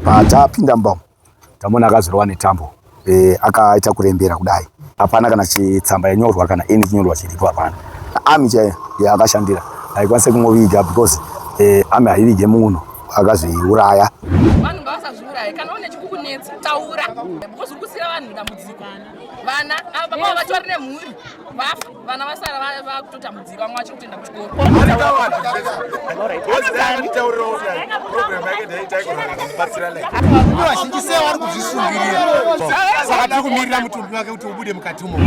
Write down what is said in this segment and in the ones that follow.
Patapinda mumba umu tamuona akazorova netambo e, akaita kurembera kudai. Hapana kana chitsamba yanyorwa kana ini chinyorwa chiripo hapana. Army chaiyo yaakashandira haikwanise kumuviga because e, army haivige munhu akazviuraya. Vanhu ngavasazviuraye, kana une chikukunetsa taura because uri kusiira vanhu dambudziko. Vana ava baba vavo vatori nemhuri vafa, vana vasara vakutotambudzika, vamwe vachiri kutoenda kuchikoro. Varume vazhinji sei vari kuzvisungirira, saka tiri kumirira mutumbi wake kuti ubude mukati umo.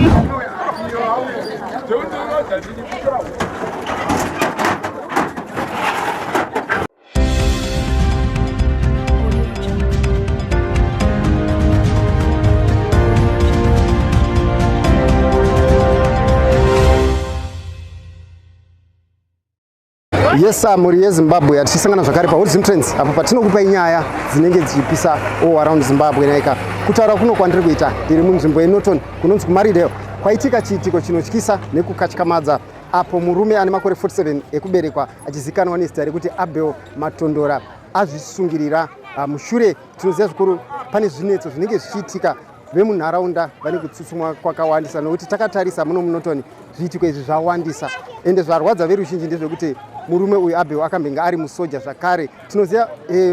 Yes sir, mhuri yeZimbabwe hatichisangana zvakare paHood Trends apo patinokupai nyaya dzinenge dzichipisa all around Zimbabwe. Naika kutaura kuno kwandiri kuita ndiri munzvimbo yeNorton kunonzi kuMaridale kwaitika chiitiko chinotyisa nekukatyamadza apo murume ane makore 47 ekuberekwa achizikanwa nezita rekuti Abel Matondora azvisungirira. Mushure tinoziva zvikuru pane zvinetso zvinenge zvichiitika, vemunharaunda vane kutsutsumwa kwakawandisa nokuti takatarisa muno muNorton zviitiko izvi zvawandisa, ende zvarwadza veruzhinji ndezvekuti murume uyu Abel akambenge ari musoja zvakare. Tinoziva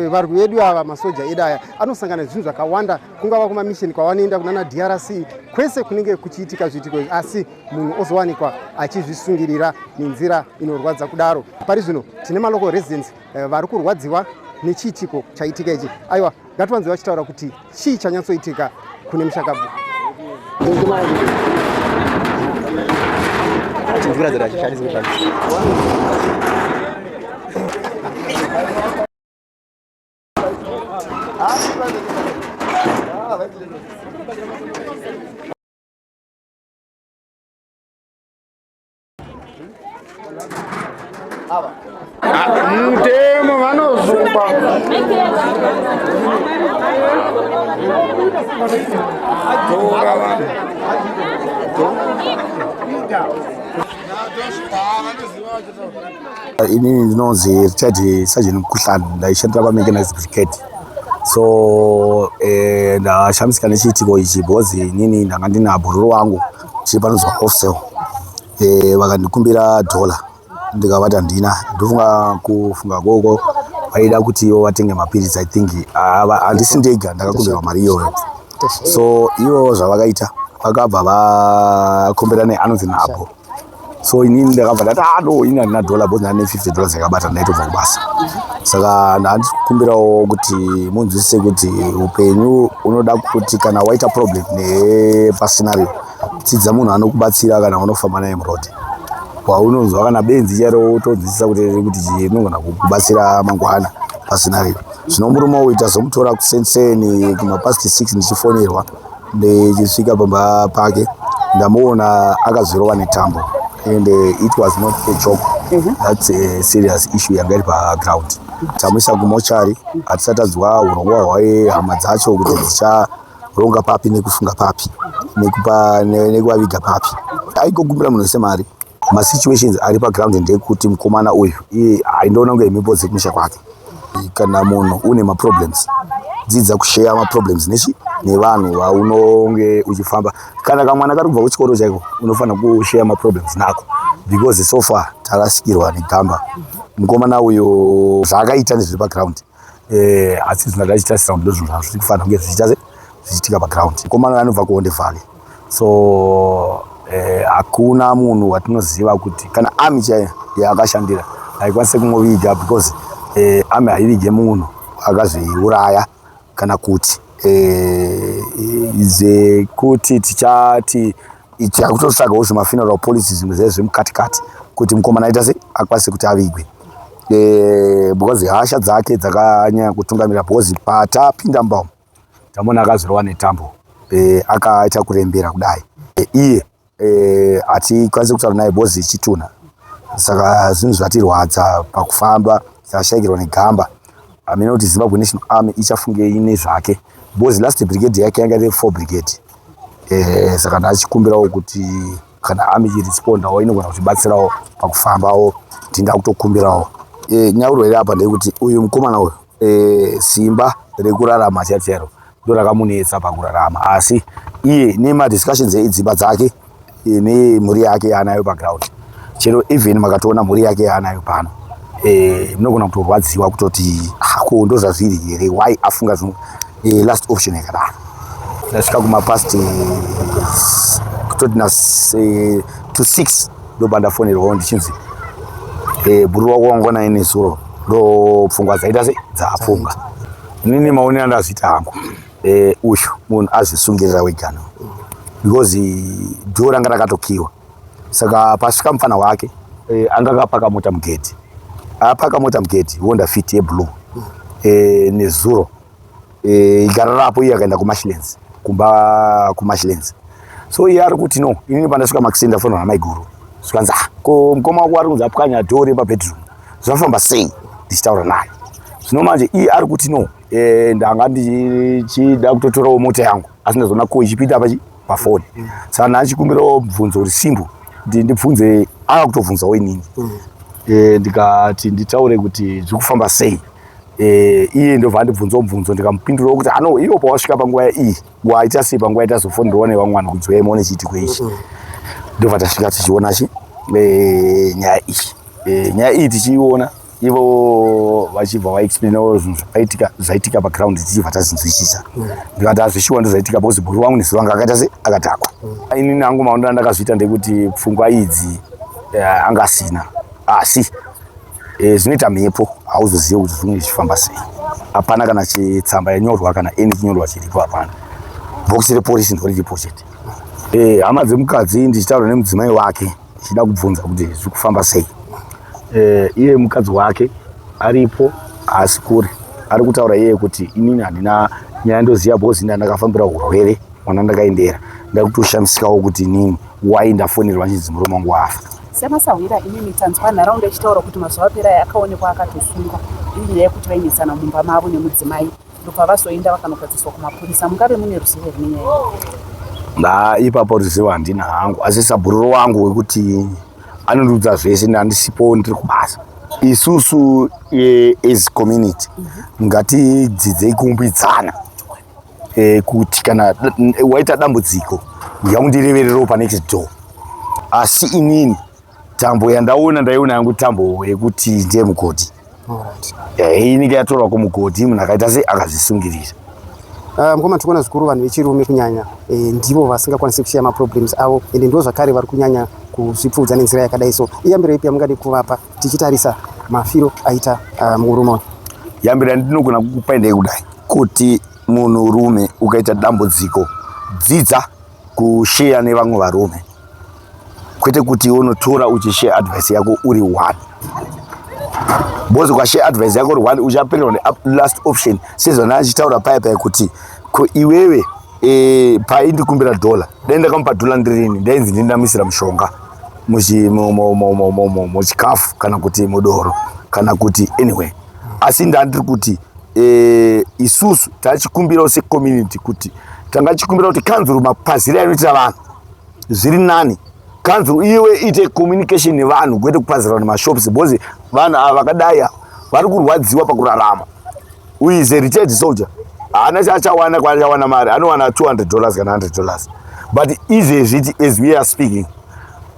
varwi vedu ava, masoja edu aya anosangana zvinhu zvakawanda, kungava kumamisheni kwavanoenda kunana DRC, kwese kunenge kuchiitika zviitiko izvi, asi munhu ozowanikwa achizvisungirira nenzira inorwadza kudaro. Pari zvino tine malocal residents vari kurwadziwa nechiitiko chaitika ichi. Aiwa, ngativanze vachitaura kuti chii chanyatsoitika kune mushakabvu. Mutemo vanosungwa. Tora vanhu. Inini ndinonzi Richard Sergeant Mkuhlani, ndaishandira paMechanized Brigade. So ndashamisika nechiitiko ichi because inini ndanga ndina bhururu wangu tiri panonzi hostel, vakandikumbira dhola ndikavati handina. Ndofunga kufunga koko vaida kuti ivo vatenge mapiritsi. I think handisi ndega ndakakumbirwa mari iyoyo. So ivo zvavakaita vakabva vakumbira neanonzi Nabo. So inini ndakabva ndati ah no, ini handina dhola because ndane $50 yakabata, ndaitobva kubasa. Saka ndandikumbirawo kuti munzwisise kuti upenyu unoda kuti kana waita problem nepascenario, tsidza munhu anokubatsira kana unofamba naye muroad waunonzwa kana benzi charo, utonzwisisa kuti chii inogona kukubatsira mangwana pascenario. Zvino murume uyu tazomutora kusenseni kumapast 6 ndichifonerwa. Ndichisvika pamba pake ndamuona akazvirova netambo and it was not a joke. That's a serious issue yanga iri paground. Tamuisa kumochari, hatisati tanzwa urongwa hwehama dzacho kuti dzicharonga papi nekufunga papi nekuvaviga papi. Aikokumbira munhu wese mari. Masituations ari paground ndekuti mukomana uyu iye aindoona kunge mhepo dzekumusha kwake. Kana munhu une maproblems, dzidza kusheya maproblems nechi nevanhu vaunonge uchifamba. Kana kamwana kari kubva kuchikoro chaiko, unofanira kusheya maproblems nako because so far tarasikirwa negamba. Mukomana uyu zvaakaita ndezviri paground, asi zvinhu zvachitasira kuti ndozvinhu zvazviri kufanira kunge zvichiita zvichiitika paground. Mukomana anobva kuHonde Valley, so hakuna munhu watinoziva kuti kana army chaiyo yaakashandira haikwanise kumuviga because army haivige munhu akazviuraya kana kuti zekuti tichati takutotsvagawo zvemafuneral policies, zvimwe zve zvemukatikati kuti mukomana aita sei akwanise kuti avigwe, because hasha dzake dzakanyanya kutungamira because patapinda mumba umu tamuona akazorova netambo, akaita kurembera kudai. Iye hatikwanisi kutaura naye because chitunha. Saka zvinhu zvatirwadza pakufamba, tashayikirwa negamba. Hamene kuti Zimbabwe National Army ichafungei nezvake because last brigade yake yanga iri 4 Brigade. Saka ndachikumbirawo kuti kana army ichirespondawo inogona kutibatsirawo pakufambawo. Tinda kutokumbirawo. Nyauro iri apa ndeyekuti uyu mukomana uyu, simba rekurarama chairo chairo ndo rakamunetsa pakurarama asi iye nemadiscussions edzimba dzake eh, nemhuri yake yaanayo paground chero even makatoona mhuri yake yaanayo pano eh, munogona kutorwadziwa kutoti ah, ko ndo zvazviri here why afunga zvinhu eh, last option yakadaro ndasvika kumapast kutoti na to 6 ndobva ndafonerwawo ndichinzi bhuru wako wanga naye nezuro ndo pfungwa dzaita se dzafunga inini maonero andazviita hangu uyu munhu azvisungirira wegano because dhoo ranga rakatokiwa saka pasvika mufana wake anga akapaka mota mugedhi apaka mota mugedhi Honda Fit yeblue nezuro ikararapo iye akaenda kuMarshlands kumba kuMarshlands so iye ari kuti no inini pandasvika makuseni ndafonera namaiguru zvikanzi ah ko mukoma wako ari kunzi apwanya dhoo repabedroom zvafamba sei ndichitaura naye zvino manje iye ari kuti no ndanga ndichida kutotorawo mota yangu asi ndazoona ko ichipinda pachi pafoni saka ndachikumbirawo mubvunzo uri simple kuti ndibvunze ava kutobvunzawo inini ndikati nditaure kuti zviri kufamba sei iye ndobva andibvunzawo mubvunzo ndikamupindurawo kuti ano iwo pawasvika panguva iyi waita sei panguva yatazofonderwa nevamwe vanhu kunzi uyai muone chiitiko ichi ndobva tasvika tichiona chi nyaya iyi nyaya iyi tichiiona ivo vachibva vaexplainawo zvinhu zvakaitika zvaitika paground tichibva tazinzwisisa ndikati hazvishuwa ndozvaitika because bhuru wangu nesu vanga akaita se akadhakwa inini hangu maonero andakazviita ndekuti pfungwa idzi anga asina asi zvinoita mhepo hauzozivi kuti zvinenge zvichifamba sei hapana kana chitsamba yanyorwa kana any chinyorwa chiripo hapana bhokisi reporisi ndo riripo chete hama dzemukadzi ndichitaura nemudzimai wake ndichida kubvunza kuti zviri kufamba sei iye mukadzi wake aripo haasi kure ari kutaura iye kuti inini handina nyaya ndoziva because ini ndakafambira urwere mwana ndakaendera ndakutoshamisikawo kuti inini wai ndafonerwa nchinzi murume wangu wafa Semasahwira inini tanzwa nharaunda ichitaura kuti mazuva apera aya akaonekwa akatosungwa iri nyaya yekuti vainetsana mumba mavo nemudzimai ndobva vazoenda vakanogadziswa kumapurisa mungave mune ruzivo rune nyaya iyi nda ipapo ruzivo handina hangu asi sabhururu wangu wekuti anondiudza zvese ndandisipo ndiri kubasa isusu as community ngatidzidzei kuumbidzana kuti kana waita dambudziko yaundirevererewo panext door asi inini tambo yandaona ndaiona yangu tambo yekuti ndiye mugodhi inenge yatorwa kumugodhi munhu akaita sei akazvisungirira Mukoma tikuona zvikuru vanhu vechirume kunyanya ndivo vasingakwanisi kushiya maproblems avo ende ndo zvakare vari kunyanya kuzvipfuudza nenzira yakadai so iyambiro ipi yamungade kuvapa tichitarisa mafiro aita murume uyu yambiro yandinogona kukupa ndeyekudai kuti munhurume ukaita dambudziko dzidza kusheya nevamwe varume kwete kuti unotora uchishare advice yako uri one because ukashare advice yako uri one uchapererwa nelast option sezvana achitaura paya paya kuti ko iwewe paindikumbira dhola dai ndakamupa dhola ndirini ndainzi ndindamisira mushonga muchikafu kana kuti mudoro kana kuti anyway asi ndandiri kuti isusu tachikumbirawo secommunity kuti tanga chikumbira kuti kanzuru mapaziri anoitira vanhu zviri nani kanzuru iwe ite communication nevanhu kwete kupazira vanhu mashops because vanhu ava vakadai ava vari kurwadziwa pakurarama uyu is a retired soldier haana chaachawana kwaachawana mari anowana $200 kana $100 but izvezvi as we are speaking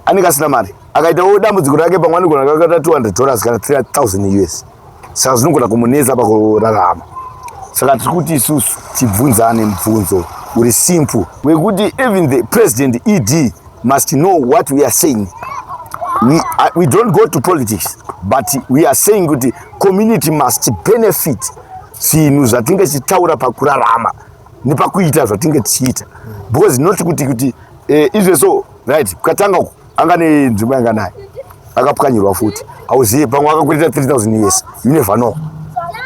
anenge asina mari akaitawo dambudziko rake pamwe anogona kakaita $200 kana 3000 US saka zvinogona kumunetsa pakurarama saka tiri kuti isusu tibvunzane mubvunzo uri simple wekuti even the president ED must know what we are saying we don't go to politics but we are saying kuti community must benefit zvinhu zvatinge tichitaura pakurarama nepakuita zvatinge tichiita because not kuti izveso right kukatanga uku anga nenzvimbo yanga nayo akapwanyirwa futi hauzivi pamwe akakwereta 3000 US you never know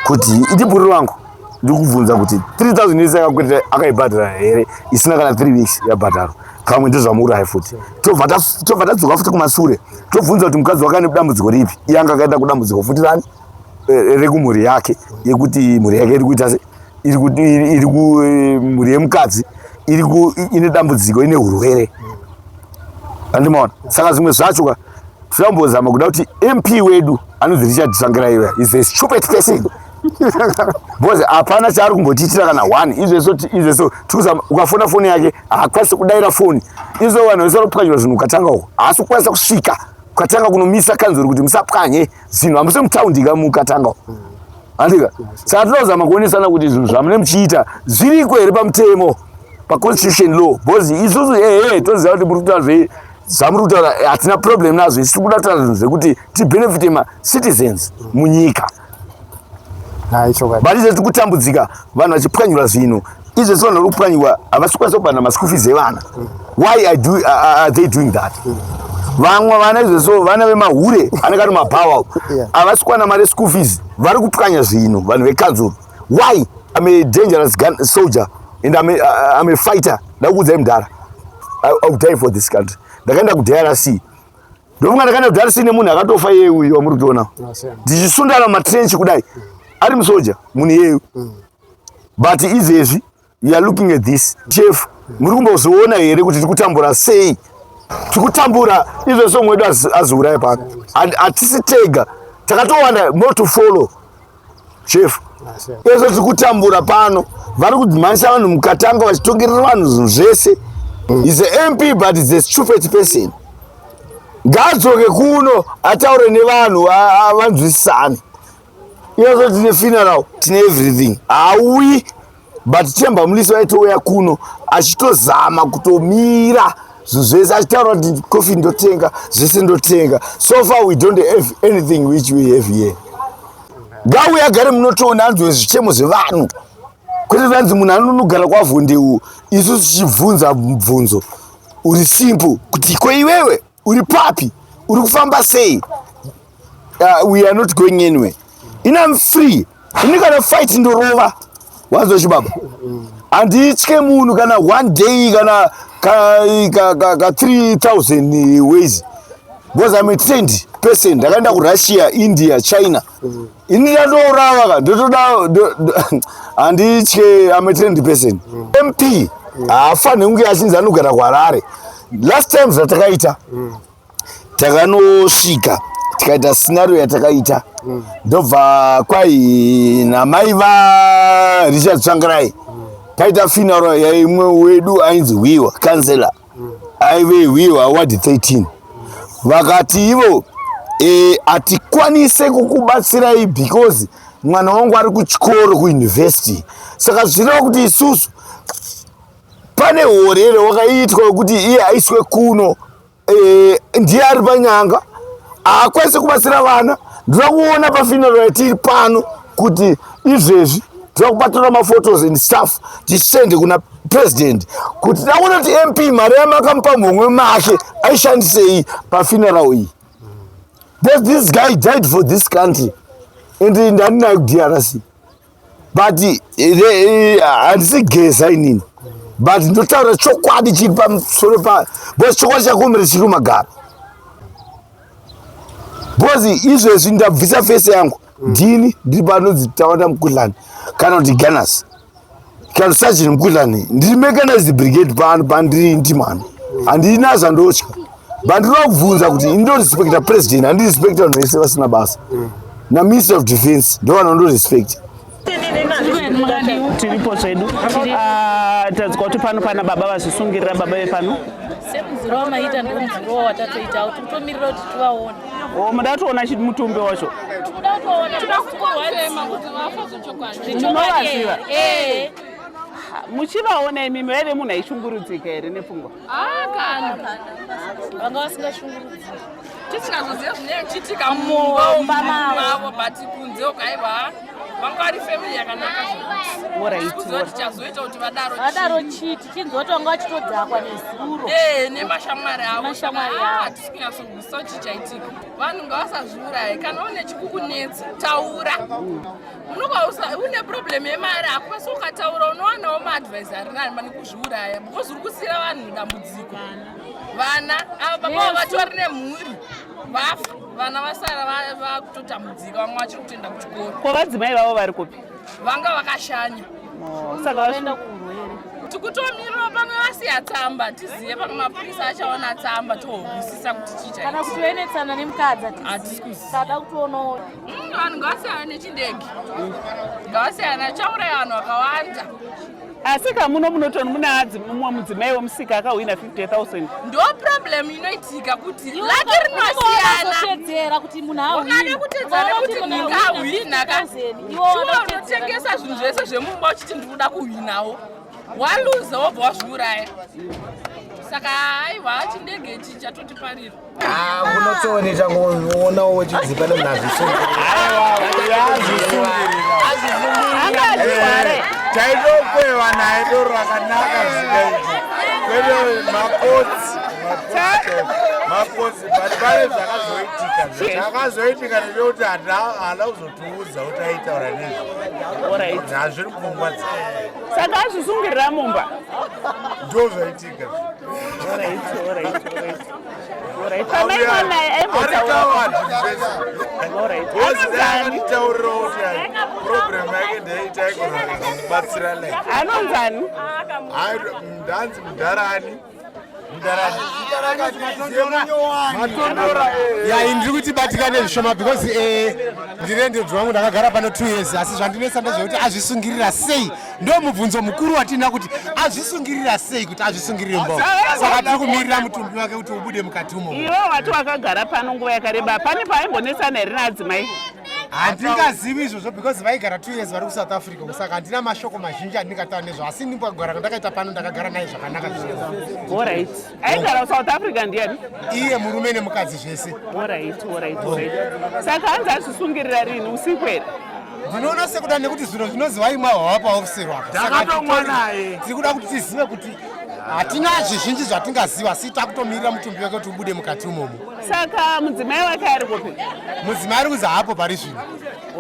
kuti itibhuriro wangu ndiri kubvunza kuti 3000 US akakwereta akaibhadhara here isina kana 3 weeks yabhadharwa pamwe ndozvamuuraya futi tobva tadzoka futi kumasure tobvunza kuti mukadzi wake ane dambudziko ripi iye anga akaenda kudambudziko futi rani rekumhuri yake yekuti mhuri yake iri kuita iri mhuri yemukadzi iri ine dambudziko ine urwere andimaona saka zvimwe zvacho ka tinambozama kuda kuti MP wedu anonzi Richard Tsvangirai is a stupid person Because hapana chaari kumbotiitira kana one. Izvezvo izvezvo tikuza ukafona foni yake haakwanisi kudaira foni. Izvo vanhu vese vanopwanyirwa zvinhu ukatanga uko haasi kukwanisa kusvika ukatanga kunomisa kanzuru kuti musapwanye zvinhu hamusi mutaundi ka mukatanga uko. Handika saka tinozama kuonesana kuti zvinhu zvamune muchiita zviriko here pamutemo paconstitution law because isusu ehe toziva kuti muri kutaura zve zvamuri kutaura eh, hatina problem nazvo isu tiri kuda kutaura zvinhu zvekuti tibenefite macitizens munyika but izvo tiri kutambudzika vanhu vachipwanyirwa zvinhu izvezvi vanhu vari kupwanyiwa havasi kukwanisa kubhadhara maschool fees evana why are, do, are they doing that vamwe vana izvezvo vana vemahure anenge ari mabhawa havasi kuwana mari yeschool fees vari kupwanya zvinhu vanhu vekanzuru why I'm a dangerous gun soldier and I'm a, I'm a fighter ndakuudzai mudhara I will die for this country ndakaenda kuDRC ndofunga ndakaenda kuDRC nemunhu akatofa iyeyu uyu wamuri kutoona ndichisundana matrench kudai ari musoja munhu iyeyu but izvezvi you are looking at this chef muri kumbozoona here kuti tiri kutambura sei tiri kutambura izvezvi umwe wedu aziuraya pano hatisi tega takatowanda more to follow chef izvo tiri kutambura pano vari kumhanyisa vanhu mukatanga vachitongerera vanhu zvinhu zvese is a mp but is a stupid person ngaadzoke kuno ataure nevanhu vanzwisisane izvo tine funeral tine everything hauyi but Temba Mulisi vaitouya kuno achitozama kutomira zvinhu zvese achitaura kuti coffee ndotenga zvese ndotenga so far we don't have anything which we have here ngauye agare munotoona anzwe zvichemo zvevanhu kwete zvanzi munhu anonogara kwavhondeu isu tichibvunza mubvunzo uri simple kuti ko iwewe uri papi uri kufamba sei we are not going anywhere ini am free ini kana fight ndorova wanzwa chibaba handitye munhu kana one day kana ka, ka, ka, ka 3000 ways because I'm a trained person ndakaenda kurussia india china ini ndandourava ka ndotoda handitye I'm a trained person mp haafaniri kunge achinzi anogara kuharare last time zvatakaita takanosvika tikaita scenario yatakaita ndobva kwai namai vaRichard Tsvangirai paita funeral yaimwe wedu ainzi Wiwa kansela aive Wiwa ward 13 vakati ivo hatikwanise kukubatsirai because mwana wangu ari kuchikoro kuuniversity saka zvireva kuti isusu pane horere wakaitwa wekuti iye aiswe kuno ndiye ari panyanga haakwanisi kubatsira vana ndinoda kuona pafuneral yatiri pano kuti izvezvi tinoda kubatora maphotos and stuff tisende kuna president kuti taona kuti mp mari yamakamupa muhomwe make aishandisei pafuneral iyi because this guy died for this country and ndandinayo kuDRC but handisi geza inini but ndotaura chokwadi chiri pamusoro pa because chokwadi chakomere chiri kumagaro because izvezvi ndabvisa face yangu ndini ndiri panonzi Tawanda Mukuhlani kana kuti Ganas kana Sergeant Mukuhlani ndiri mechanized brigade pano pandiri ndimano handina zvandotya but ndinoda kubvunza kuti ini ndorespecta president handirespecta vanhu vese vasina basa naminister of defense ndo vanhu vandorespecta tiripo zvedu Ah, tadzwa kuti pano pana baba vazvisungirira baba vepano semunzira wamaita ndomunzira watatoita kuti kutomirira kuti tivaone o muda kutoona mutumbi wacho tikuda kutoona kutoona kuti vafa zvechokwadi Munovaziva? ee Muchivaona imimi vaive munhu aishungurudzika here nepfungwa kana vanga vasingashungurudziki tisingazoziva zvinenge zvichiitika mumba mavo but kunze uko aiwa vanga vari family yakanaka Alright, kuziva kuti chazoita kuti vadaro vadaro chii tichinzwa kuti vanga vachitodhakwa nezuro ee nemashamwari avo Nemashamwari Saka, avo. hatisi kunyatsogwisa kuti chichaitika vanhu ngavasazviuraye kana une chikukunetsa taura unobva une problem yemari hakupasi ukataura unowanawo maadvice ari nani pane kuzviuraya because uri kusiyira vanhu dambudziko vana ava baba vavo vatori nemhuri vafa vana vasara vakutotambudzika vamwe vachiri kutoenda kuchikoro ko vadzimai vavo vari kupi vanga vakashanya Oh, saka vaenda kuurwere Tikutomirira pamwe vasiya tsamba tizive pamwe mapurisa achaona tsamba tohwisisa kuti chii Kana chaitika. kuti venetsana nemukadzi Hatisi kuziva. Tada kutoona. Vanhu ngavasiyana nechindege, ngavasiyana, chauraya vanhu vakawanda. Asi kamuno munotoni mune adzi mumwe mudzimai wemusika akahwina 50,000. Ndo problem inoitika kuti laki rinosiyana. Unotedzera kuti munhu ahwina. Ungada kutedzera kuti munhu ahwina ka, shuwa unotengesa zvinhu zvese zvemumba uchiti ndiri kuda kuhwinawo, waluza wobva wazviuraya. Saka aiwa, chindege ichi chatotiparira. Kunotoni tangoonawo wechinzi pane munhu azvisungirira. Taitokweva naye doro rakanaka zvisingaiti, kwete makotsi makotsi, but pane zvakazoitika. Zvakazoitika ndechekuti haana kuzotiudza kuti aitaura nezvo, hazviri mupfungwa dzake. Saka azvisungirira mumba. Ndo zvaitika. Pamai mwanaye aimbotaura. Akanditaurirawo kuti program yake ndeitaikomubatsira like. Anonzani? Ndanzi mudharani, mudharani Matondora. Ya, ndiri kuti batikane zvishoma because ndiri ndedzi wangu, ndakagara pano 2 years, asi zvandinetsa ndezvekuti azvisungirira sei? Ndo mubvunzo mukuru watina, kuti azvisungirira sei, kuti azvisungirire mbao. Saka tiri kumirira mutumbi wake kuti ubude mukati umo. Iwe wati wakagara pano nguva yakareba, pane paaimbonesana here naadzimai? Handingazivi izvozvo because vaigara 2 years vari kuSouth Africa, saka handina mashoko mazhinji andingataura nezvo, asi ndipagara ndakaita pano ndakagara naye zvakanaka. Alright, aigara kuSouth Africa ndiani? Iye murume nemukadzi zvese. Alright, saka hanzi azvisungirira rini, usiku here? Ndinoona sekuda nekuti zviro zvinozi vaimwa hwava paofisero apa. Saka Ndakatomwa naye. Tiri kuda kuti tizive kuti hatina zvizhinji zvatingaziva, asi takutomirira mutumbi wake kuti ubude mukati umomo. Saka mudzimai wake ari kupi? Mudzimai ari kuzi hapo pari zvino.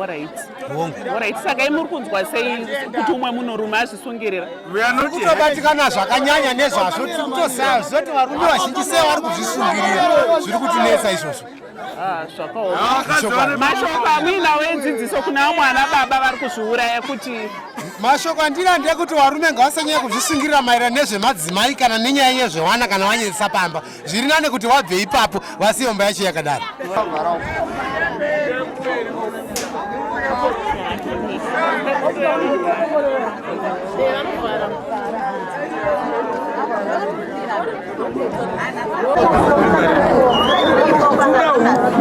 Alright. Hongu. Alright, saka imuri kunzwa sei kuti umwe munhurume azvisungirira? Tiri kutobatikana zvakanyanya nezvazvo. Tiri kutoziva zvoti varume vazhinji sei vari kuzvisungirira, zviri kutinetsa izvozvo. Ah, zvakaoma. Mashoko amuinawo edzidziso kuna vamwe ana baba vari kuzviuraya kuti? Mashoko andina ndekuti varume ngavasanyanya kuzvisungirira maererano nezvemadzimai kana nenyaya yezvevana. Kana vanyanyisa pamba, zviri nane kuti wabve ipapo, vasiye mumba yacho yakadaro.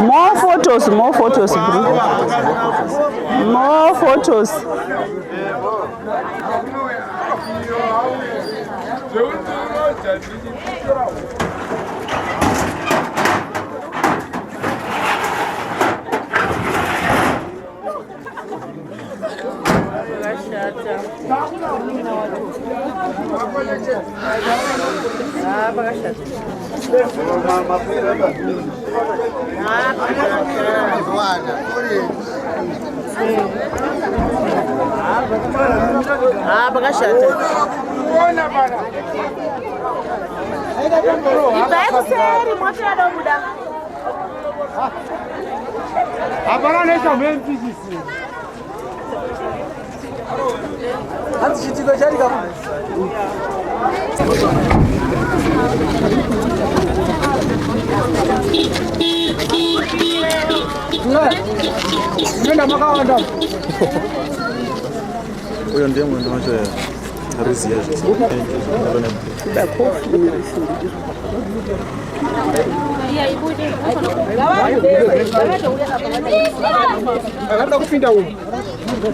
More photos, more photos, bro. More photos. Pakashata. Ibvai kuseri, moto yada kubuda. Hapana nechamupikisi. Hanzi chitiko chatika. Nenda makawanda. Uyo ndiye mwendo wacho ariziya zvese. Kuda kofi. Akada kupinda umu.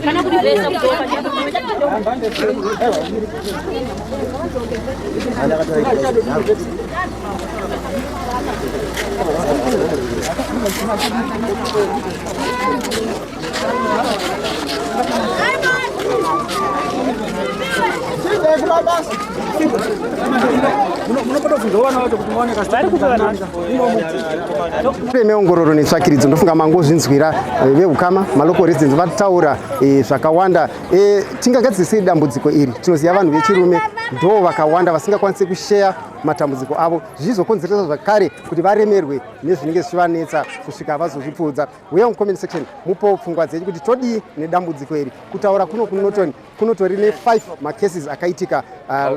Kana kuti vese. Neongororo netsvakiridzo, ndofunga mangozvinzwira veukama, malocal residents vataura zvakawanda. Tingagadzisei dambudziko iri? Tinoziva vanhu vechirume ndo vakawanda vasingakwanisi kusheya. matambudziko avo, zvichizokonzeresa zvakare kuti varemerwe nezvinenge zvichivanetsa kusvika vazozvipfuudza. Uya mucomment section mupowo pfungwa dzenyu kuti todii nedambudziko iri. Kutaura kuno kuNorton kunotori ne5 macases akaitika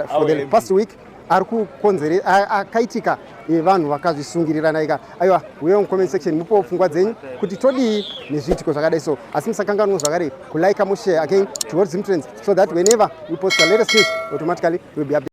for the past week ari kukonzere akaitika evanhu vakazvisungirira naika. Aiwa, uyewo mucomment section mupowo pfungwa dzenyu kuti todii nezviitiko zvakadai so. Asi musakanganwa zvakare kulike, mushare again towards Trends so that whenever we post the latest news, automatically will be updated.